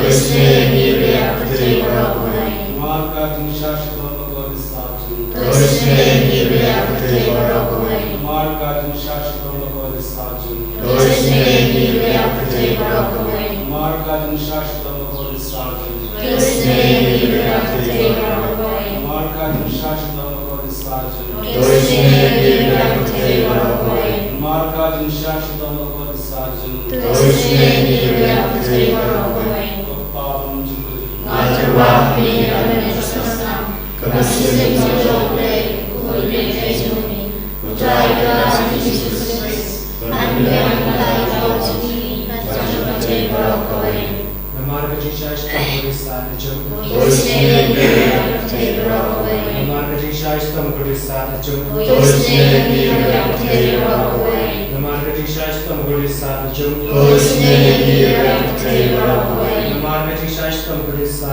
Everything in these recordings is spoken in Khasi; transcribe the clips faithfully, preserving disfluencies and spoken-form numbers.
To isynei ïa ngi ruh ïa ka pyrthei baroh kawei. Namar ka jingshah shitom jong ka Holy Virgin. To isynei ïa ngi ruh ïa ka pyrthei baroh kawei. Namar ka jingshah shitom jong ka Holy Virgin. To isynei ïa ngi ruh ïa ka pyrthei baroh kawei. Namar ka jingshah shitom jong ka Holy Virgin. To isynei ïa ngi ruh ïa ka pyrthei baroh kawei. Namar ka jingshah shitom jong ka Holy Virgin. To isynei ïa ngi ruh ïa ka pyrthei baroh kawei. Namar ka jingshah shitom jong ka Holy Virgin. To isynei ïa ngi ruh ïa ka pyrthei baroh kawei. Ko Pa bym jingkyrkhu. Nga tyrwa ha me ïa ka met ka snam. Ka mynsiem jong U Blei, u khun U Blei jong ngi. U Trai ka Jisu Khrist. Ban biang ïa ka jingim jong ngi. Ka jong ka pyrthei baroh kawei. Namar ka jingshah shitom ka Holy Virgin. To isynei ïa ngi ruh ïa ka pyrthei baroh kawei. Namar ka jingshah shitom ka Holy Virgin. To isynei ïa ngi ruh ïa ka pyrthei baroh kawei. Namar ka jingshah shitom ka Holy Virgin. To isynei ïa ngi ruh ïa ka pyrthei baroh kawei. Namar ka jingshah shitom ka Holy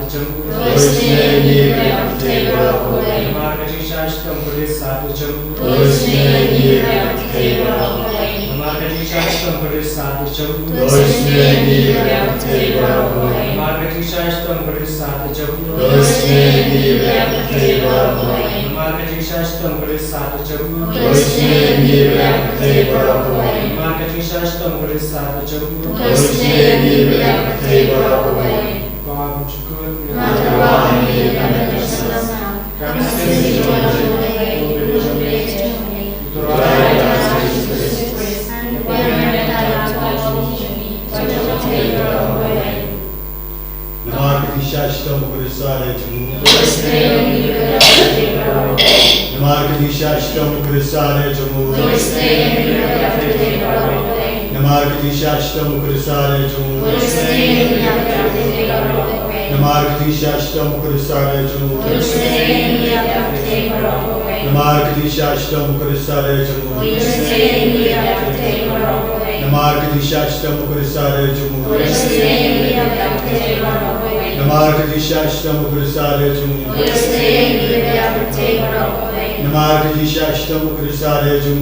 Virgin. To isynei ïa ngi ruh ïa ka pyrthei baroh kawei. Namar ka jingshah shitom ka Holy Virgin. To isynei ïa ngi ruh ïa ka pyrthei baroh kawei. Namar ka jingshah shitom ka Holy Virgin. To isynei ïa ngi ruh ïa ka pyrthei baroh kawei. Namar ka jingshah shitom ka Holy Virgin. To isynei ïa ngi ruh ïa ka pyrthei baroh kawei. Namar ka jingshah shitom ka Holy Virgin. To isynei ïa ngi ruh ïa ka pyrthei baroh kawei. Namar ka jingshah shitom ka Holy Virgin. To isynei ïa ngi ruh ïa ka pyrthei baroh kawei. Namar ka jingshah shitom ka Holy Virgin. To isynei ïa ngi ruh ïa ka pyrthei baroh kawei. Pa bym jingkyrkhu. Nga tyrwa ha me ïa ka met ka snam. Ka mynsiem jong U Blei, u khun U Blei jong ngi. U Trai ka Jisu Khrist. Ban biang ïa ka jingim jong ngi. Ka jong ka pyrthei baroh kawei. Namar ka jingshah shitom ka Holy Virgin. Namar ka jingshah shitom ka Holy Virgin. Namar ka jingshah shitom ka Holy Virgin. Namar ka jingshah shitom ka Holy Virgin. Namar ka jingshah shitom ka Holy Virgin. Namar ka jingshah shitom ka Holy Virgin. Namar ka jingshah shitom ka Holy Virgin. Namar ka jingshah shitom ka Holy Virgin.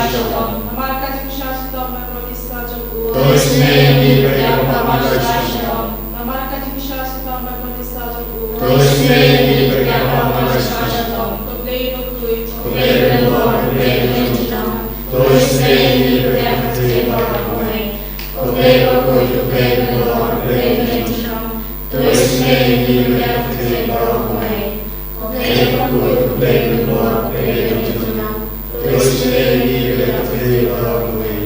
shalom. Namar ka jingshisha shitom bad ka dohnud shisha jong u. To isynei ïa ngi bad ïa ka bor ka shisha shalom. Namar ka jingshisha shitom bad ka dohnud shisha jong u. To isynei ïa ngi bad ïa ka bor ka shisha shalom. Ko Blei bakhuid. Ko Blei bakhuid, ko Blei bakhuid. To isynei ïa ngi bad ïa ka kyrteng baroh kawei. Ko Blei bakhuid, ko Blei bakhuid, ko Blei bakhuid. To isynei ïa ngi bad ïa ka kyrteng baroh kawei. Ko Blei bakhuid, ko Blei bakhuid, ko Blei bakhuid. To isynei ïa ngi bad ïa ka kyrteng baroh kawei.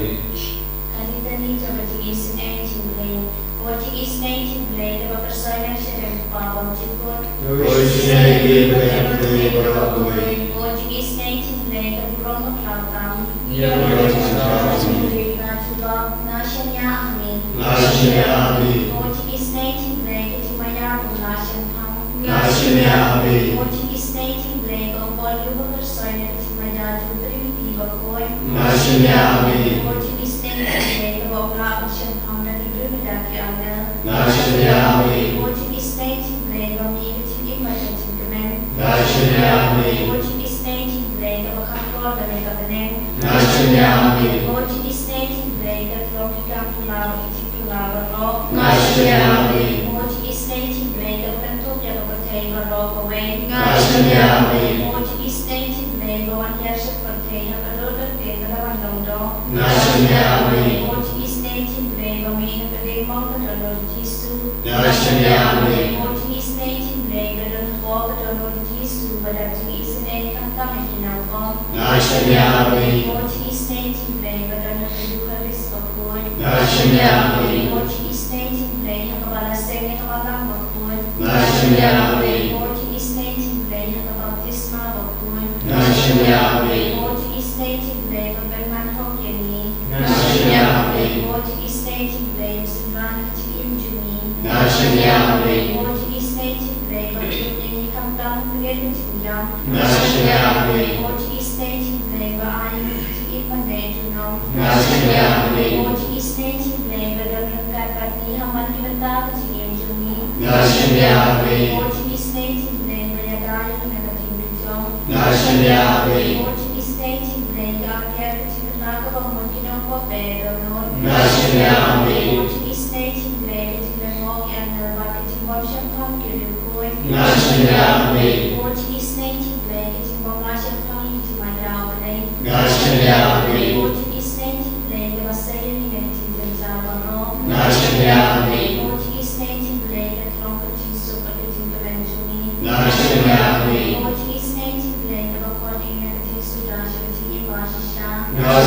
Ka litani jong ka jingisynei jong U Blei. Ko jingisynei jong U Blei, kaba kyrsoi na ka shadem U Kpa uba jingkut. To isynei ïa ngi bad ïa ka kyrteng baroh kawei. Ko jingisynei jong U Blei, ka burom bakla tam. Ïa ka jingshaniah. Nga jubab, nga shaniah ha me. Nga shaniah ha me. Ko jingisynei jong U Blei, ka jingmaïa bym lah shemphang. Nga shaniah ha me. Ko jingisynei jong U Blei, ka u bor ïa uba kyrsoi na ka jingmaïa jong U Triniti bakhuid. Nga shaniah ha me. Ko jingisynei jong U Blei, kaba u lah ban shemphang da ki briew ne da ki angel. Nga shaniah ha me. Ko jingisynei jong U Blei, ba mih ka jingim bad ka jingkmen. Nga shaniah ha me. Ko jingisynei jong U Blei, kaba kham kor da lade ka bneng. Nga shaniah ha me. Ko jingisynei jong U Blei, ka long ki kam kylla bad ki jingkylla baroh. Nga shaniah ha me. Ko jingisynei jong U Blei, kaba kynthup ïa ka pyrthei baroh kawei. Nga shaniah ha me. Ko jingisynei jong U Blei, ba wan ïarshah pyrthei ha ka dur ka ktien ba la wan long doh. Nga shaniah ha me. Ko jingisynei jong U Blei, ba mih na ka diengmong ka dohnud Jisu. Nga shaniah ha me. Ko jingisynei jong U Blei, ba don hapoh ka dohnud Jisu, ba dap jingisynei khamtam ïa ki nongpop. Nga shaniah ha me. Ko jingisynei jong U Blei, ba don ha ka Eukharist bakhuid. Nga shaniah ha me. Ko jingisynei jong U Blei, ha kaba la seng ïa ka balang bakhuid. Nga shaniah ha me. Ko jingisynei jong U Blei, ha ka baptisma bakhuid. Nga shaniah ha me. Ko jingisynei jong U Blei, ba pynman hok ïa ngi. Nga shaniah ha me. Ko jingisynei jong U Blei, ba synran ka jingim jong ngi. Nga shaniah ha me. Ko jingisynei jong U Blei, ba pynïaid ïa ngi khamtam ha ka jingïap. Nga shaniah ha me. Ko jingisynei jong U Blei, ba ai ïa ngi ka jingim ban leh junom. Nga shaniah ha me. Ko jingisynei jong U Blei, ba don ryngkat bad ngi ha man ki bynta ka jingim jong ngi. Nga shaniah ha me. Ko jingisynei jong U Blei, ba ïada ïa ngi na ka diengduh jong. Nga shaniah ha me. Ko jingisynei jong U Blei, ka ap ïa ka jingkylla kaba mut ki nongpop baroh. Nga shaniah ha me. Ko jingisynei jong U Blei, ka jinglyngngoh ki angel bad ka jingbym shemphang ki riewkhuid. Nga shaniah ha me. Ko jingisynei jong U Blei, ka jingbym lah shemphang ïa ka jingmaïa U Blei. Nga shaniah ha me. Ko jingisynei jong U Blei, kaba sei ïa ngi na ka jingjynjar baroh. Nga shaniah ha me.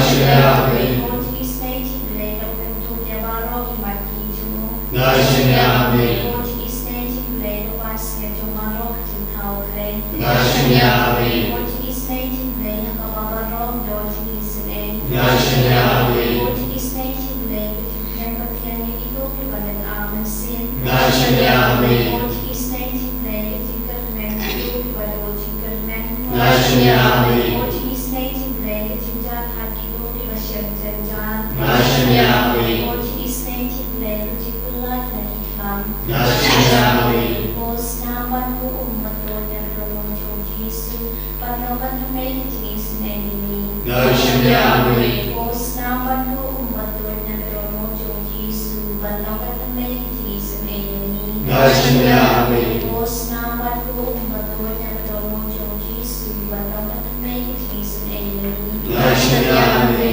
Shania ha me. Ko Jong-i sneng jong U Blei, la pynduh ïa baroh ki mat ki jong u. Nga shania ha me. Ko Jong-i sneng jong U Blei, la pan sngiat jong baroh ki jingthaw khlei. Nga shania ha me. Ko Jong-i sneng jong U Blei, ha kaba baroh don jingisynei. Nga shania ha me. Ko Jong-i sneng jong U Blei, ka jingpynbaptis ïa kito kiba dang ar mynsiem. Nga shania ha me. Ko Jong-i sneng jong U Blei, ka jingkyrmen ïa kito kiba don jingkyrmen. Nga shania ha me. Ko Jong-i sneng jong U Blei, ka jingjia ha kito kiba shem jynjar. Nga shania ha me. Ko Jong-i sneng jong U Blei, ka jingpyllait na ki klam. Nga shania ha me. Ko snam ban ko um bad to ïa ka dohnud jong U Jisu, ban long ban thymmai ka jingisynei jong ngi. Nga shania ha me. Ko snam ban ko um bad to ïa ka dohnud jong U Jisu, ban long ban thymmai ka jingisynei jong ngi. Nga shania ha me. Ko snam ban ko um bad to ïa ka dohnud jong U Jisu, ban long ban thymmai ka jingisynei jong ngi. Nga shania ha me.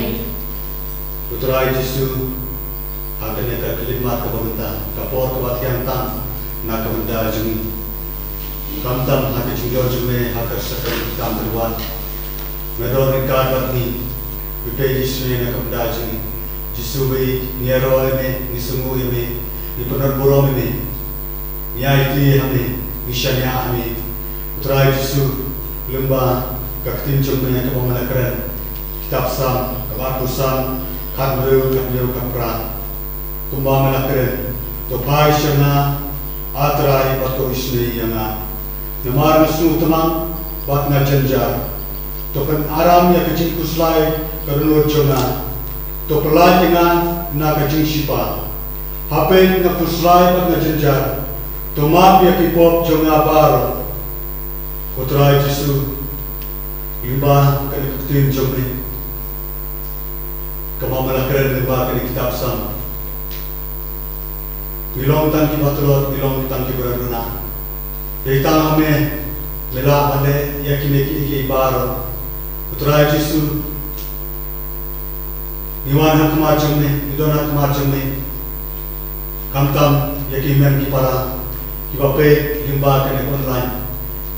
U Trai Jisu, ha kane ka khyllipmat kaba mynta, ka por kaba thiang tam na ka bynta jong ngi. Khamtam ha ka jingïoh jong me ha ka sakrament tam ka duwan. Me don ryngkat bad ngi. Me peit isynei na ka bynta jong ngi. Jisu, ba ngi ïaroh ïa me, ngi sngewnguh ïa me, ngi pyndon burom ïa me. Ngi aiti ha me, ngi shaniah ha me. U Trai Jisu, lyngba ka ktien jong me kaba me la kren. Kitab Salm, kaba arphew san, khathynriew, khathynriew, khatphra. Kumba me la kren, to phai sha nga, A Trai, bad to isynei ïa nga. Namar nga sngew thymmang bad nga jynjar. To pynaram ïa ka jingkhuslai ka dohnud jong nga. To pyllait ïa nga na ka jingshipa. Ha peit nga khuslai bad nga jynjar. To map ïa ki pop jong nga baroh. Ko Trai Jisu, lyngba kane ka ktien jong me, kaba me la kren lyngba kane ka kitab Salm. Ngi long tang kiba tlot, ngi long tang kiba duna. Dei tang ha me, me lah ban leh ïa kine kiei kiei baroh. Ko Trai Jisu, ngi wan ha khmat jong me, ngi don ha khmat jong me. Khamtam ïa ki hynmen ki para kiba peit lyngba kane ka online,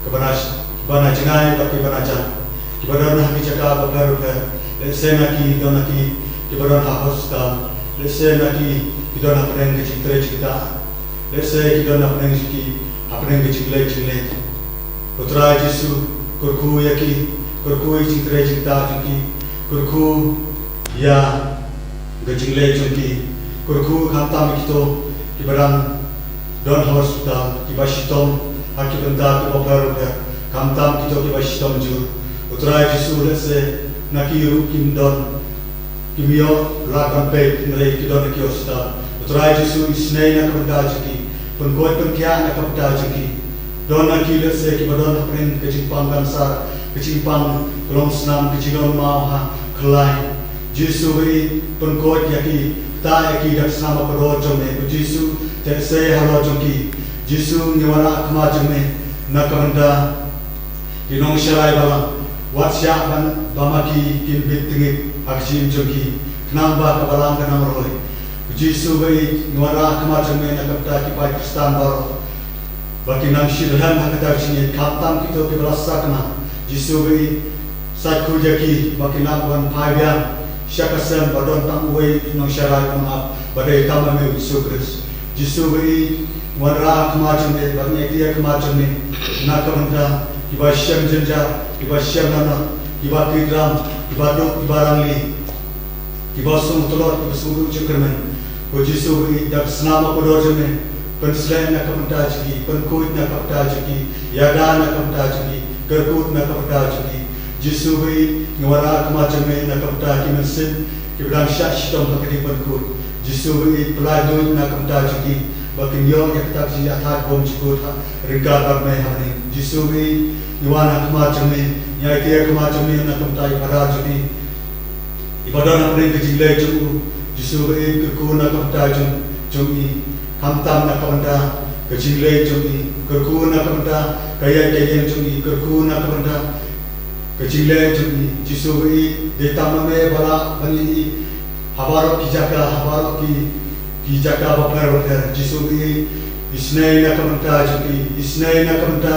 kiba na, kiba na jngai bad kiba na jan, kiba don ha ki jaka bapher bapher. Lehse na ki don na ki kiba don ha hospital. Lehse na ki ki don hapdeng ka jingtrei jingktah. Lehse ki don hapdeng jong ki, hapdeng ka jingleh jingleh. Ko Trai Jisu, kyrkhu ïa ki, kyrkhu ïa ki jingtrei jingktah jong ki, kyrkhu ïa ka jingleh jong ki, kyrkhu khamtam ïa kito kiba dang don ha hospital, kiba shitom ha ki bynta kiba pher bapher, khamtam kito kiba shitom jur. Ko Trai Jisu, lehse na ki ruh kim don, kim ïoh lad ban peit, hynrei ki don ha ki hospital. Ko Trai Jisu, isynei na ka bynta jong ki, pynkhuid pynkhiah na ka bynta jong ki. Don na ki lehse kiba don hapdeng ka jingpang kansar, ka jingpang ka longsnam, ka jinglong maw ha khlaiñ. Jisu, ba pynkhuid ïa ki, ktah ïa ki da ka snam bakordor jong me. Ko Jisu, theh sei halor jong ki. Jisu, ngi wanrah ha khmat jong me na ka bynta ki nongsharai balang, wat shah ban ba ma ki kin bit tngit ha ka jingim jong ki, khnang ba ka balang kan nang roi. Ko Jisu, ba ngi wanrah ha khmat jong me na ka bynta ki paid Khristan baroh, ba kin nang shitrhem ha kata ka jingim, khamtam kito kiba la sakna. Jisu, ba sait khuid ïa ki ba kin nang wan phai biang sha ka sem ba don tang uwei u nongsharai ba ap, ba dei tang ma me, Jisu Khrist. Jisu, ba ngi wanrah ha khmat jong me, ba ngi aiti ha khmat jong me na ka bynta kiba shem jynjar, kiba shem lanot, kiba kit ram, kiba duk, kiba rangli, kiba sngewtlot, kiba sngewduh jingkyrmen. Ko Jisu, ba ngi da ka snam bakordor jong me, pynsleh na ka bynta jong ki, pynkhuid na ka bynta jong ki, ïada na ka bynta jong ki, kyrkhu na ka bynta jong ki. Jisu, ba ngi wanrah ha khmat jong me na ka bynta ki mynsiem kiba dang shah shitom ha ka jingpynkhuid. Jisu, ba ngi pyllait duh na ka bynta jong ki, ba kin ïoh ïa kata ka jingïathait bymjukut ha ryngkat bad me ha bneng. Jisu, ba ngi wan ha khmat jong me, ngi aiti ha khmat jong me na ka bynta i Phadar jong me, iba don hapdeng ka jingleit jong u. Jisu, ba ngi kyrkhu na ka bynta jong, jong i, khamtam na ka bynta ka jingleit jong i, kyrkhu na ka bynta ka ïaid ka ïeng jong i, kyrkhu na ka bynta ka jingleit jong i. Jisu, ba ngi dei tang ma me ba lah ban ïohi ha baroh ki jaka, ha baroh ki, ki jaka bapher bapher. Jisu, ba ngi isynei na ka bynta jong i, isynei na ka bynta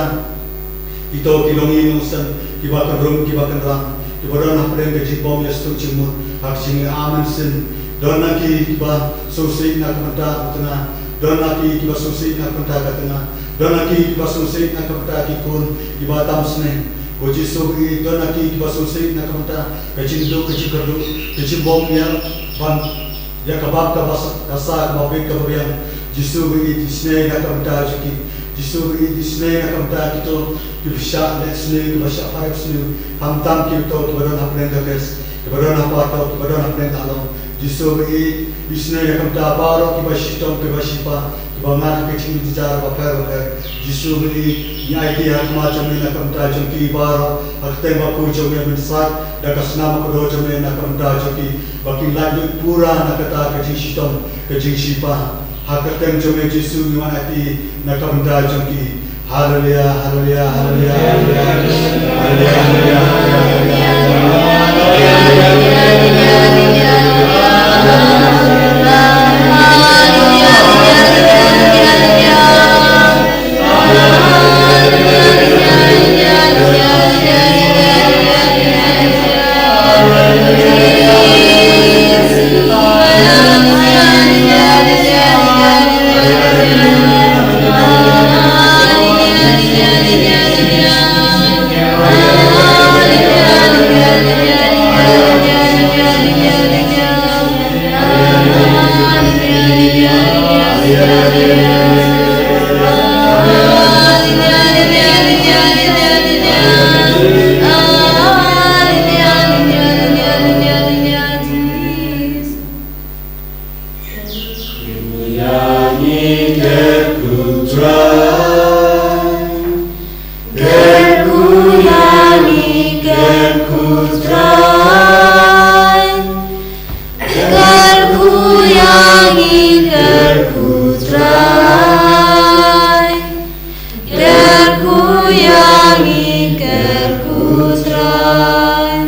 kito ki longïing longsem kiba kynrum kiba kynram. kiba don hapdeng ka jingbym ïa sngewthuh jingmut ha ka jingïa amen sien. Don na ki kiba sngewsih na ka bynta ka tnga. Don na ki kiba sngewsih na ka bynta ka tnga. Don na ki kiba sngewsih na ka bynta ki khun kiba tam snem. Ko Jisu ba ïeit, don na ki kiba sngewsih na ka bynta ka jingduk, ka jingkyrduh, ka jingbym ïa ban ïa ka bap kaba sa, ka sa kaba bit kaba biang. Jisu ba ïeit, isynei na ka bynta jong ki. Jisu ba ïeit, isynei na ka bynta kito kiba shah leh sniew, kiba shah parep sniew. Khamtam kito kiba don hapdeng ka kes, kiba don ha kwarto, kiba don hapdeng ka long. Jisu ba ïeit, isynei na ka bynta baroh kiba shitom, kiba shipa, kiba ngat ha ka jingjynjar bapher bapher. Jisu ba ïeit, ngi aiti ha khmat jong me na ka bynta jong ki baroh, ha ka kyrteng bakhuid jong me, mynsiem da ka snam kaba kordor jong me na ka bynta jong ki, ba kin lait lut pura na kata ka jingshitom, ka jingshipa. Ha ka kyrteng jong me Jisu ngi wan aiti na ka bynta jong ki. Haleluya, haleluya, haleluya, haleluya. Haleluya, haleluya, haleluya, haleluya. Kyrkhu ïa ngi, kyrkhu Trai. Kyrkhu ïa ngi, kyrkhu Trai. Kyrkhu ïa ngi, kyrkhu Trai. Kyrkhu ïa ngi, kyrkhu Trai.